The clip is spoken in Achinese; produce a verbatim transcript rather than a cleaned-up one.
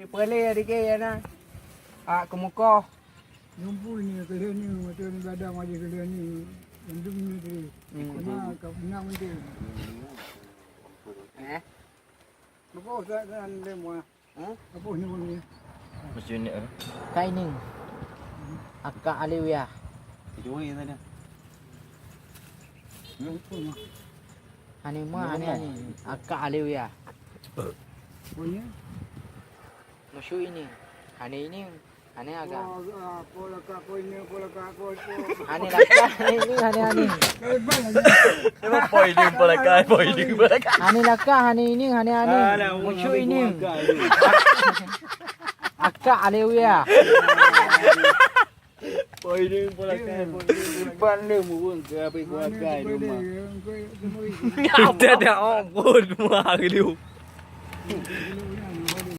Peureulée dikeu na. Ak keumukoh. Lumpur ni, keuleue ni, mata ni gadang aja keuleue ni. Mandum ni tadi. Hmm. Kena kau nak mungkin. Eh? Apa tak kan dia mua? Hmm? Apa ni bunyi? Mesin ni, eh? Kaining. Aka Alewia. Itu ni tadi. Lumpur mah. Ani mua, ani, ani. Aka Alewia. Bunyi? Musuh ini. Ani ini. Ani agak. Ani lakah, ani ini, ani, ani. Emang poin ni polakai, poin ni polakai. Ani lakah, ani ini, ani, ani. Musuh ini. Aka Alewia. Poin ni polakai, poin ni. Simpan le murung ke apa polakai rumah. Kita dah on pun mah dulu.